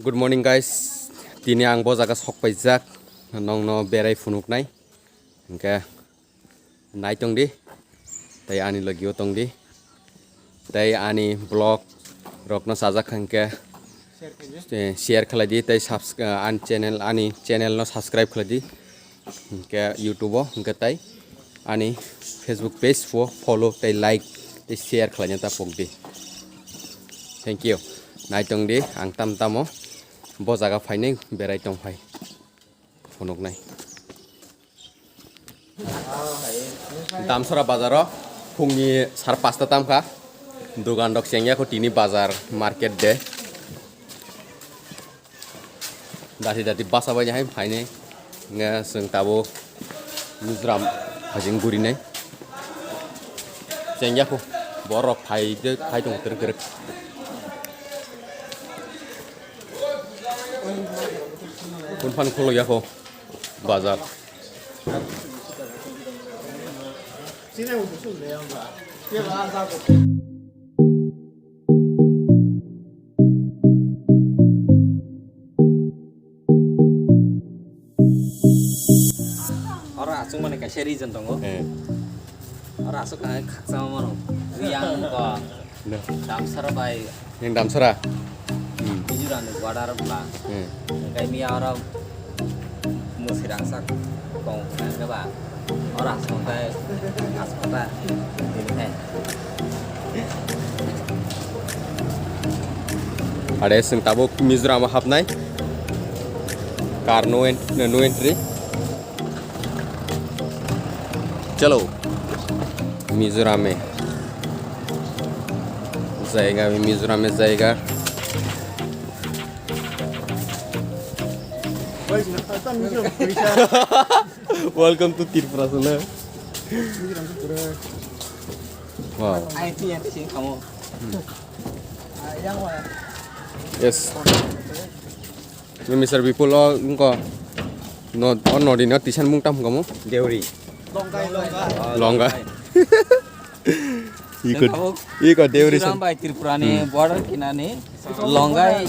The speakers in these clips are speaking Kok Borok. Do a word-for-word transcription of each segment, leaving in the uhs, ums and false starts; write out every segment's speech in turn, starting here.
Good morning guys, tini ang bo jaga sok paijak, nongno berai phunuknai, hingke naitong di, tei ani logio tong di, tei ani vlog rokno sajak hingke, eh, share khlai di, tei subs-, eh, ani channel, ani channel no subscribe khlai di. Hingke YouTube o, hingke tai ani Facebook page o follow tei like tei share khlaina ta pok di. Thank you. Naitong di, ang tam tamo bo jaga phainai berai tong phai. Phunuknai. Damsara bazaro phungni sar pasta tamkha. Dogan rok chengya kho tini bazar market de. Dati dati basa bai hai phainai. Nge chwng tabuk Mizoram hajing gurinai. Chengya kho borok phai de phai tong twrwk twrwk. Kun phan khuluk ya kho bazar. Oro aswk mani kaisa region tongo. Eh. Oro aswk kaisa khakchangma mano. Riyang ko. No. Damsara bai. Yang Damsara. Hmm. Mizoram ni border bla. Hmm. Hingke miya oro Mwswirangsa kong khe ba. Oro aswk tei aswk ta. Tini khe. Are chwng tabuk Mizoram o hapnai. Car no ent-, no entry. Chalo. Mizoram e jayega, Mizoram e jayega. Welcome to Tripura, sir. Wow. Yes. Ni Mister Bipul o wngkha. No, o nodi no tisan mung tam kamo? Deuri. Longai. Iko, iko Deuri san. Mizoram bai Tripura ni border kinani Longai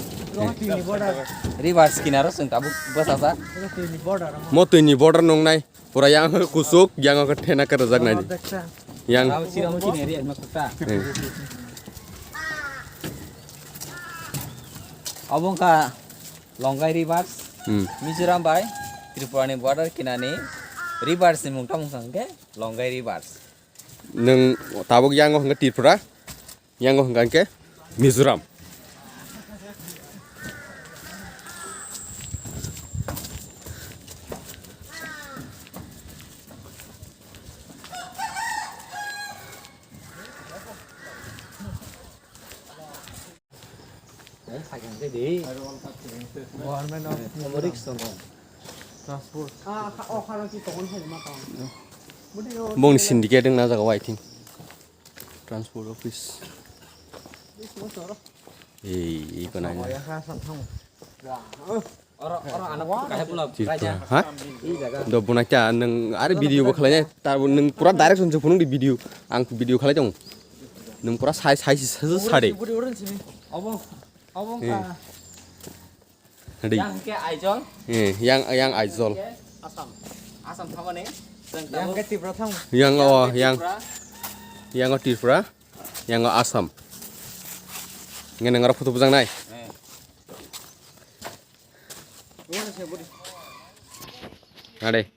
rivers kinaro chwng tabuk bwsajak. Mo twi ni border nungnai. Pura yang kusuk, yang ke thena ke rajak nai. Yang. Ram si ram si neri ekma kota. Eh. Obo wngkha Longai rivers. Hmm. Mizoram bai Tripura ni border kinani rivers ni mung tamo wngkha hwnkhe Longai rivers. Nwng tabuk yango hwnkhe Tripura, yango hwnkha hwnkhe Mizoram. Government of Transport. Bongni syndicate wngna jaga o, I think. Transport office. Ei, ei, ko nai. Oro, oro, anak kahai pula. Tripura, ha? Do bunai ta nwng are video bo khlai nai, ta nwng pura direction se phunuk di video. Ang video khlai tong. Nwng pura sai, sai, sai, sai, sai de. Obo, obo ka. Hadi. Yang ke Aizawl. Eh, yang, yang Aizawl. Assam. Assam thamani. Yang ke Tripura thang. Yang o, yang. Yang o Tripura, yang o Assam. Nge nang aro photo bujang nai. Eh. Ade.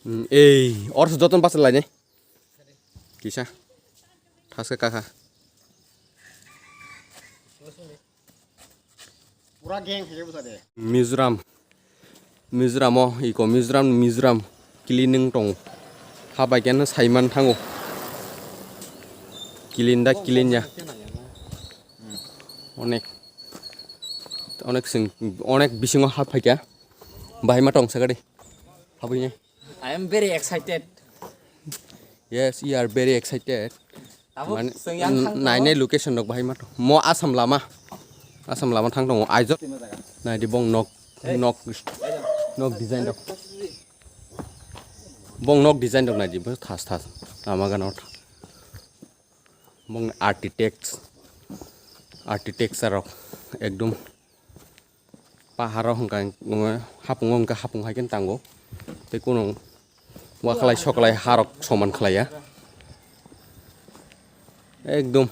Hmm, ei, or se joton pas lai ne. Kisa. Thaske kakha. Pura gang hai bwsa de. Mizoram. Mizoram o iko Mizoram, Mizoram cleaning tong. Ha bai khe no saiman thango. Clean da clean ya. Onek. Onek sing, onek bisingo ha phaikha. Bahai ma tong sagadi. Habui ne. I am very excited. Yes, you are very excited. Tabuk mane, chwng yang n-, thang nainai tongo. Location rok bahai ma tong. Mo Assam lama. Assam lama thang tongo. Aizawl. Tino jaga. Nai di bong nok, hey, nok, nok design rok. Bong nok design rok nai di bo thas thas. Lama gana o. Bongni architects, architecture rok ekdom paharo hwnka hapung hwnka hapung hai khe tango tei kuno wakhlai soklai harok soman khlaiya. Ekdom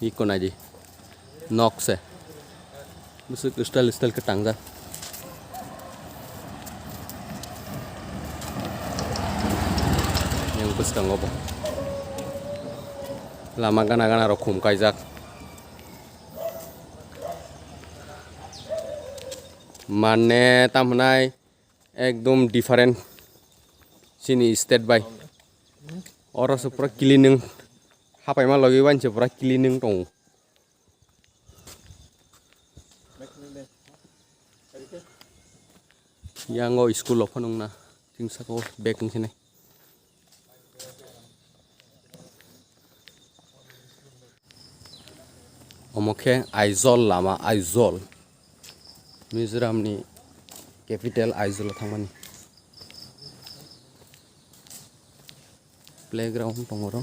iko naidi nok se bwswk style style khe tangjak. Yang bwskango bo lama gana gana rok khum kaijak. Mane tam hwnai ekdom different chini state bai. Oro se pura cleaning hapaima logi bai se pura cleaning tongo. Yango school rok phano wngna chwng saka o bag wngkhe nai. Omo khe Aizawl lama, Aizawl. Mizoramni capital Aizawl o thangmani. Playground tongo oro.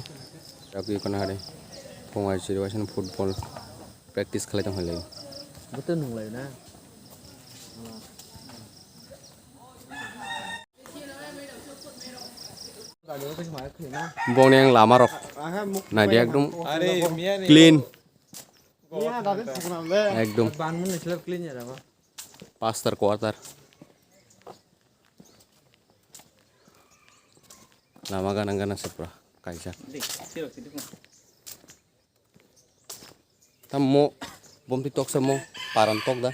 Yakui kono hari. Phung ai chiri waisano football practice khlai tong khlai. Bote nung lai na. Bongni ang lama rok naidi ekdom clean. Ekdom pastor quarter. Lama gana gana se pura kaijak. Tamo bomti toksa mo paran tok da.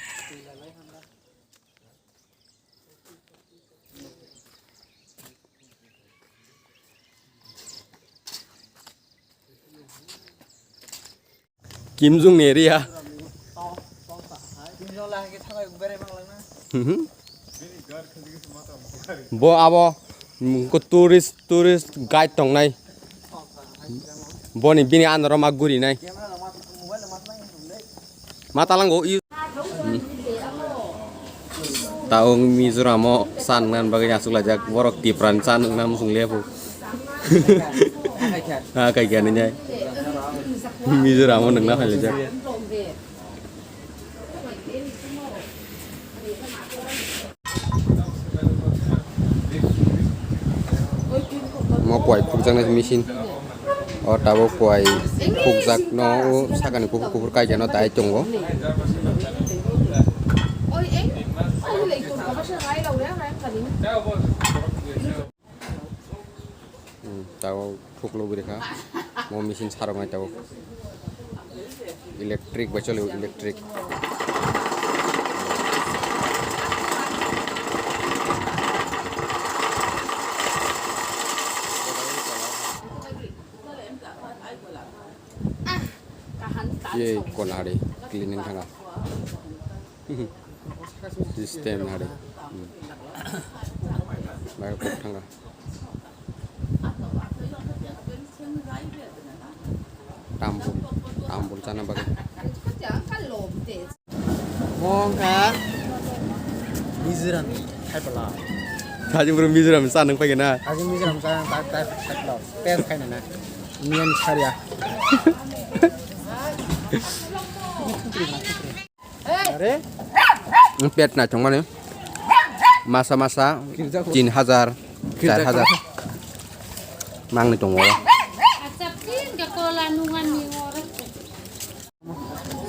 Kimjung ni area. Mhm. Bo abo, mm, ko tourist, tourist guide tongnai. Boni bini andaro ma gurinai. Ma talango i. Hmm. Taung Mizoram o sa nang bagwi asuk lajak borok Tipra ni sa nang muchung lebu. Ha kai kya ni nyai. Mizoram o nang na hai lajak. Mo kuai khukjaknai machine. O tabuk kuai khukjakno o sakani kuphur kuphur kaijano dai tongo. Hmm, tabuk. Thuklo bwrwi kha. Mo machine sarok nai tabuk. Electric bai choli, electric. Ye konari cleaning thanga. System hari. Hmm. Bai kok thanga. Tambul, tambul chana bagwi. Mongkha Mizoram khai pala. Sajibro Mizoram sa nang paigena. Sajibro Mizoram sa nang ta ta khai pala. Pes khai na. Niyan kharya. Are? Pet na chongmani. Masa masa tin hajar, char hajar. Mangni tongo.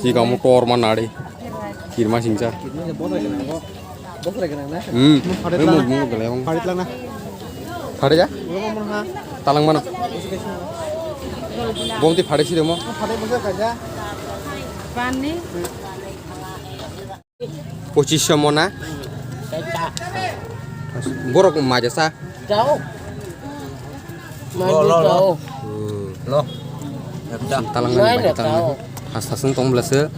Sikamo tor ma nari. Kirma singsa. Hmm. Oi mo mo gale ong. Phare ja? Talang mano. Bomti phare si demo. Pochisho mona. Borok maja sa. Jao. Lo, lo, lo. Lo. Talang mani bai talang. Hasta sung tong blase.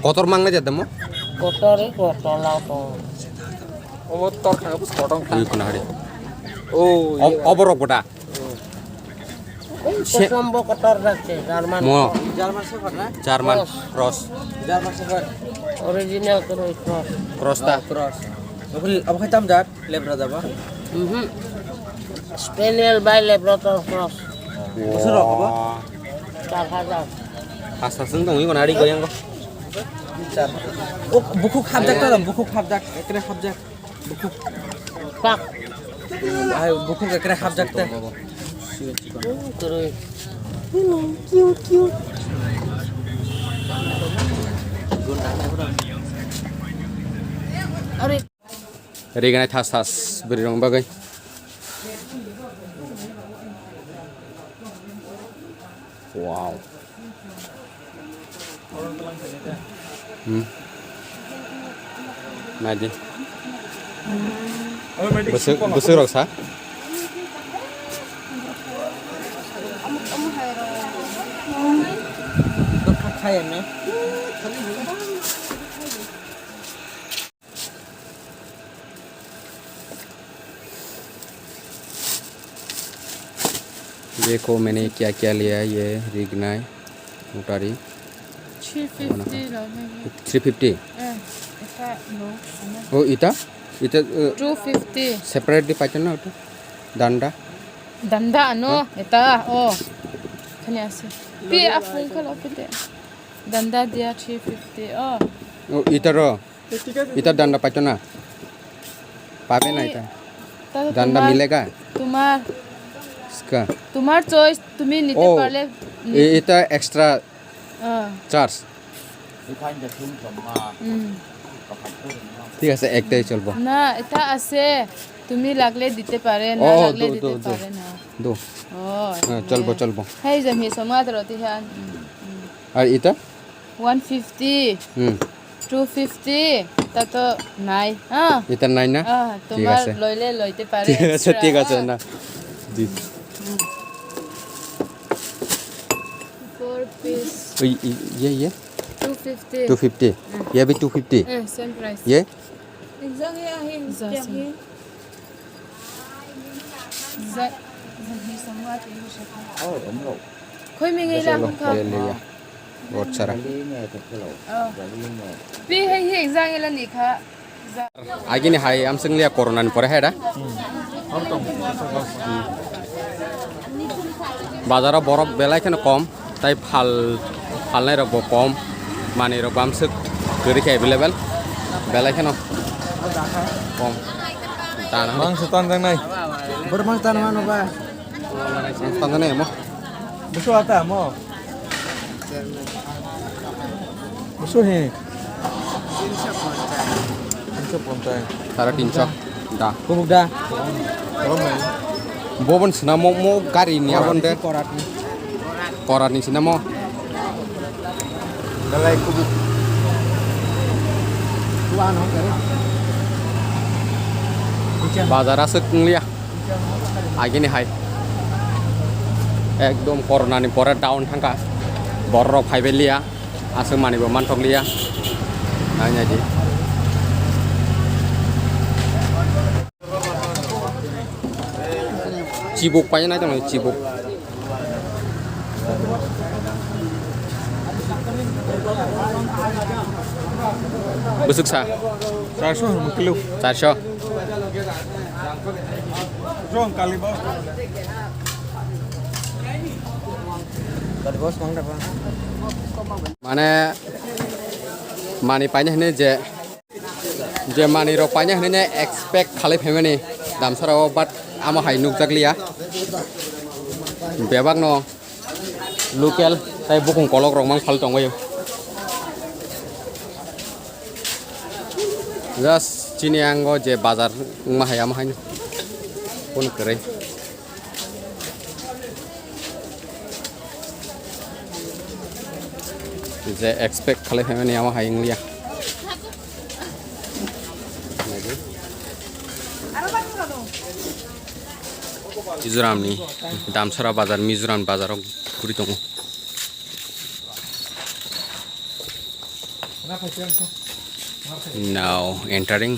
Kotor mang na jadamo. Kotor, kotor lao to. Obo tor khana bus kotong kha. Ui kuna hari. Oh, oborok boda. Kosom bo kotor rakse, German. Mo. German Shepherd na? German cross. German Shepherd. Original koro cross. Cross ta. Cross. Obo khai tam jat, Labrador ba? Mhm. Spaniel bai Labrador cross. Bwswk rok bo? Char hajar. Hasta swng tongwi mano ari goyang go. Char. O bukhuk hapjak to, bukhuk hapjak, ekre hapjak. Bukhuk. Pak. Ai, bukhuk ekre hapjak te. Kwrwi. Hello, cute, cute. Are. Rignai thas thas bwrwi rok bagwi. Wow. Hmm. Naidi. Bwswk, bwswk rok sa? Ye ko maine kya kya liya, ye rignai, motari. Three fifty lo, maine. Three fifty? Eh, eta lo, ano. Oh, ita? Ita, eh, two fifty. Separate di paitana utu? Danda? Danda ano, eta, oh. Khani ase. Pi apung khala pite. Danda dia three fifty, oh. Oh, ita ro? Ita danda paito na? Pabe na ita? Danda milega? Tumar, tumar, tumar choice, tumi nite parle. Oh, ita extra charge. Hmm. ঠিক আছে, একটাই চলবো। না, এটা আছে, তুমি লাগলে দিতে পারে, না লাগলে দিতে পারে না। দো। Oh, চলবো, চলবো। Hey, jam hi sama tro ti han. আর এটা? One fifty, hmm, two fifty, ta to nai. Ah. Ita nai na? Ah, ঠিক আছে। Tomar loile loite pare, ঠিক আছে, extra, ঠিক আছে, ah, না। জি। Hmm. Four piece. Oi, i-, ye, ye? Two fifty. Two fifty. Hmm. Ye bhi two fifty? Eh, same price. Ye? Exactly, yeah, he, yeah, he. Za-, za-, hi samwa te hi shaka. Oh, umlo. Khoi mi ngai la. Chalo, khun kha. Ye liya. Bahut sara. Oh. Pi hai hi exam ila ni kha. Za- Agini hai amswk liya corona ni pore hai da? Bazaro borok belai kheno kom. Tai phal, phalnai rok bo kom, manwi rok bo amswk kwrwi khe available, belai kheno kom. Tana. Mangso tanjaknai. Bor mangso tanmano ba. Mangso tanjaknai mo. Busu ata mo. Busu he. Tinsho ponchas. Sare tinsho. Da. Kubuk da. Bobon sina mo, mo gari ni abon de. Korat ni. Korat ni sina mo. Dalai kubuk. Bazar aswk wnglia. Agini hai. Ekdom corona ni pore down thangkha. Borok phaibai liya. Aswk manwi bo manthok liya. Nai nai di. Chibuk paina nai tong chibuk. Bwswk sa? Charso hwnwi kilo. Charso. Mane mani paina hwnwi je, je mani rok paina hwnwi expect khalai phaimani damsara o, but amo hai nukjakliya bebak no. Local tai bukung kolok rok mang phal tongbaio. Just chini ango je bazar wngma hai amo haino phone kwrwi. Je expect khalai phaimani amo hai wngliya. Mizoram ni Damsara bazar, Mizoram bazar o guri tongo. Now entering